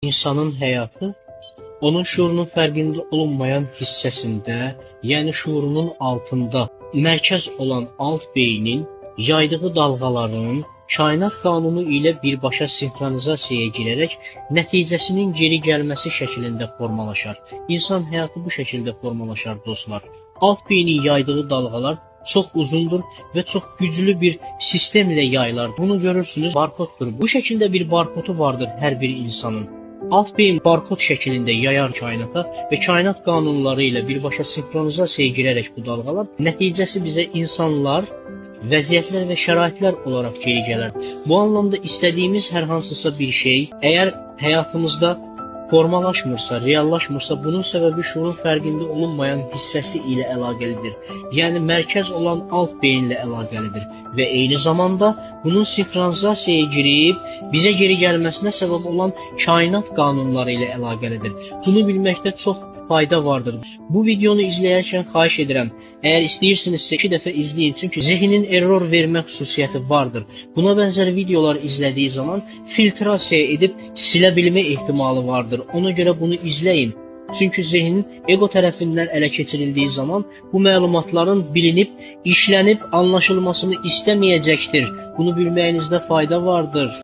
İnsanın həyatı onun şuurunun fərqində olunmayan hissəsində, yəni şuurunun altında mərkəz olan alt beynin yaydığı dalğaların kainat qanunu ilə birbaşa sinxronizasiyaya girərək nəticəsinin geri gəlməsi şəklində formalaşar. İnsan həyatı bu şəkildə formalaşar dostlar. Alt beynin yaydığı dalğalar çox uzundur və çox güclü bir sistemlə yayılar. Bunu görürsünüz, barkoddur. Bu şəkildə bir barkodu vardır hər bir insanın. Alt beyin barkod şəklində yayar kainata və kainat qanunları ilə birbaşa sinxronizasiyaya girərək bu dalğalar nəticəsi bizə insanlar, vəziyyətlər və şəraitlər olaraq geri gələr. Bu anlamda istədiyimiz hər hansısa bir şey əgər həyatımızda formalaşmırsa, reallaşmırsa, bunun səbəbi şuurun fərqində olunmayan hissəsi ilə əlaqəlidir. Yəni mərkəz olan alt beyinlə əlaqəlidir və eyni zamanda bunun sinxronizasiyaya girib bizə geri gəlməsinə səbəb olan kainat qanunları ilə əlaqəlidir. Bunu bilməkdə çox fayda vardır. Bu videonu izləyərkən xahiş edirəm, əgər istəyirsinizsə 2 dəfə izləyin, çünki zehnin error vermə xüsusiyyəti vardır. Buna bənzər videolar izlədiyi zaman filtrasiya edib silə bilmə ehtimalı vardır. Ona görə bunu izləyin. Çünki zehnin ego tərəfindən ələ keçirildiyi zaman bu məlumatların bilinib, işlənib anlaşılmasını istəməyəcəkdir. Bunu bilməyinizdə fayda vardır.